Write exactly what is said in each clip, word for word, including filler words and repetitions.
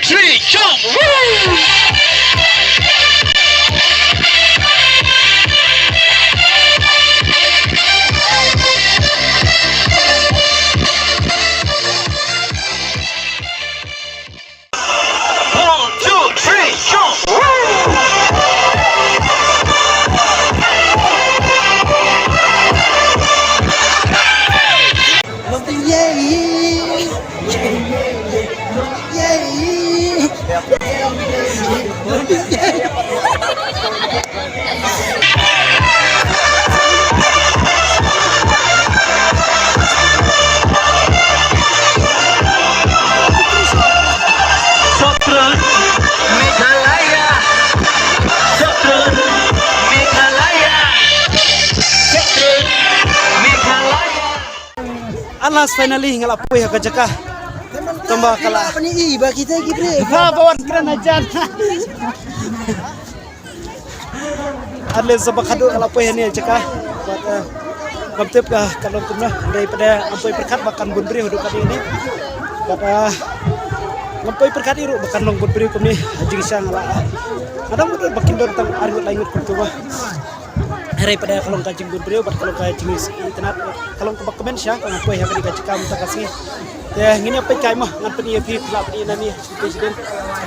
Three, jump! Woo! One, two, three, jump! Woo! Sotron Meghalaya. Sotron Meghalaya. Sotron Meghalaya. Alas, finally nga la poi ha ka jaka. Tang ba ka la. Ni i ba kita ki bre. Ha, ba wan kren hajan. Alas, sa ba ka dei ka la poi ha ne jaka. Bad, eh, ngam tip ka ka long kumno. Dei pat ngam poi pyrkhat ba kan bun briew haduh katne. Bad, eh, ngam poi pyrkhat ruh ba kan long bun briew kumne. Jingshisha nga la. Nga dang mut ba kin don tang ar ngut lai ngut kumto ba. Hynrei pat ka long ka jingbun briew bad ka long ka jingitynnad, ka long kaba kmen shisha ka nga poi ha kane ka jaka mynta ka sngi. Te ngin ïa peit kai mo, ngan pyni ïa phi, phi lah pyni nangne ha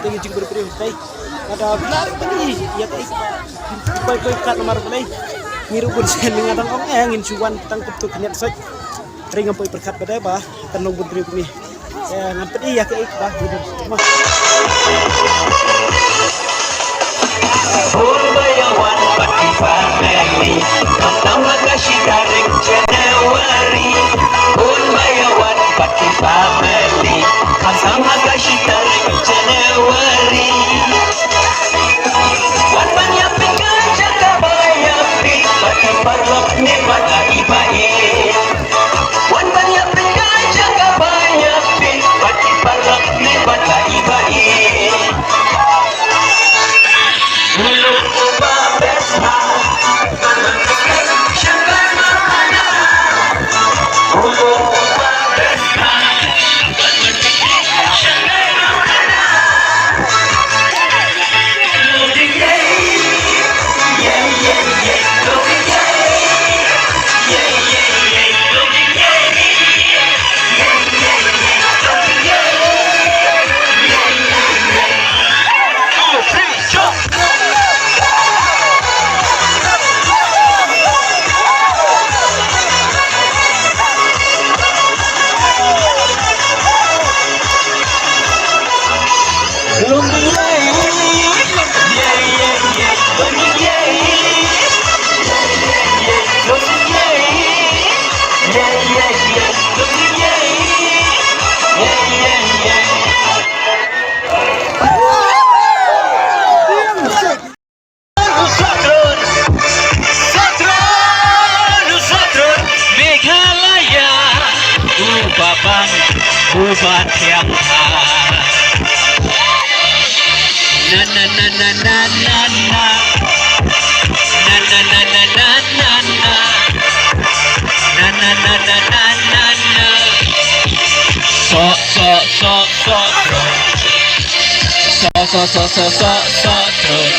ka jingbun briew te. Bad phi lah pyni ïa kaei kaba poi poi kat namar balei. Ngi ruh bun sien nga dang ong eh ngin shu wan tang kumto khyndiat sait. Hynrei ngam poi pyrkhat ba dei ba kan long bun briew kumne. Eh, ngam peit ïa kaei ba. Bun ba ïa wan bad ki family. Khamtam ha ka shi tarik January. Bun ba ïa wan bad ki family. Khamtam ha ka shi tarik January. Wan ban ïa peit ka jaka ba ïa peit bad ki paralok ne bad i ba i. Wan ban ïa peit ka jaka ba ïa peit bad ki paralok ne bad i ba i. Ulu uba best ha. Ulu uba best ha. Sotron, Sotron, Meghalaya, uba bang, uba thiang tha. Na, na, na, na. Na, na, na, na. Na, na, na, na, na. So, so, so, so, Sotron. So, so, so, so, so, Sotron.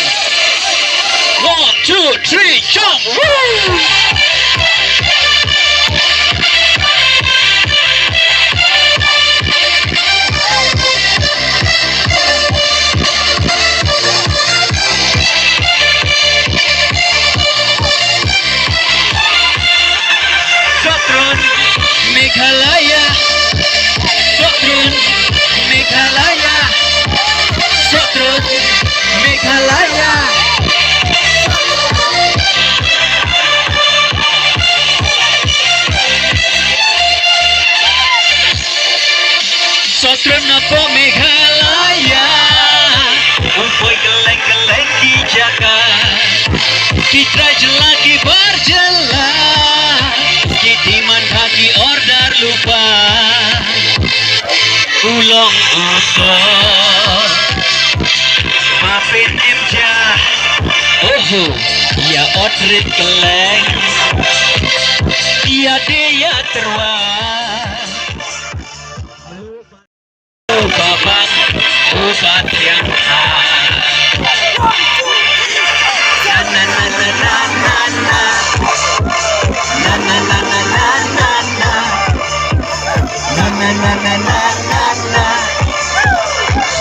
One, two, three, jump! Woo! Sotron Meghalaya. Sotron Meghalaya. Sotron Meghalaya. Sotron na pdeng Meghalaya. Um poi kylleng kylleng ki jaka. Ki trai jylla ki bar jylla. Ki demand ha ki order lypa. U long u sor. Ma pyn im ja. Oho. Ïa ot rit kylleng. Ïa dei ïa tyrwa. Uba bang, Bad Thiang Kha. Na, na, na, na, na, na, na. Na, na, na, na, na, na, na. Na, na, na, na, na, na, na.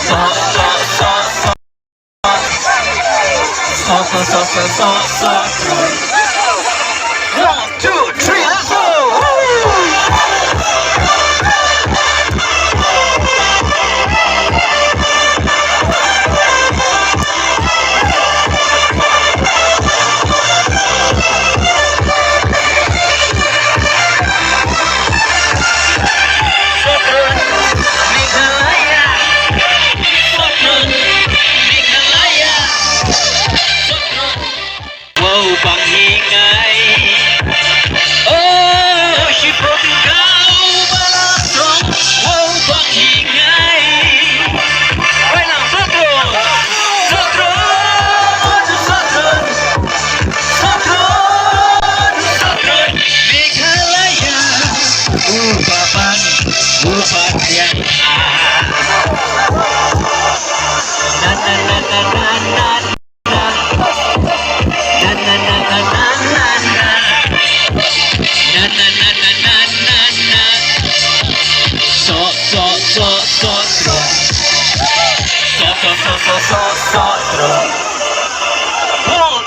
So, so, so, so. So, so, so, so, so, so. One, two, three, let's go! Sotron, Meghalaya. Sotron, Meghalaya. Sotron. Wow, bang hi ngai. Oh, shi pom kau ba la song. Wow, bang hi ngai. Wai lang, Sotron. Sotron, Sotron. Sotron, Sotron. Meghalaya. U ba ban, u ba thiang. Na, na, na, na, na, na. Na, na, na, na, na, na, na. Na, na, na, na, na, na, na. So, so, so, so, so. So, so, so, so, so, so, so. Come on,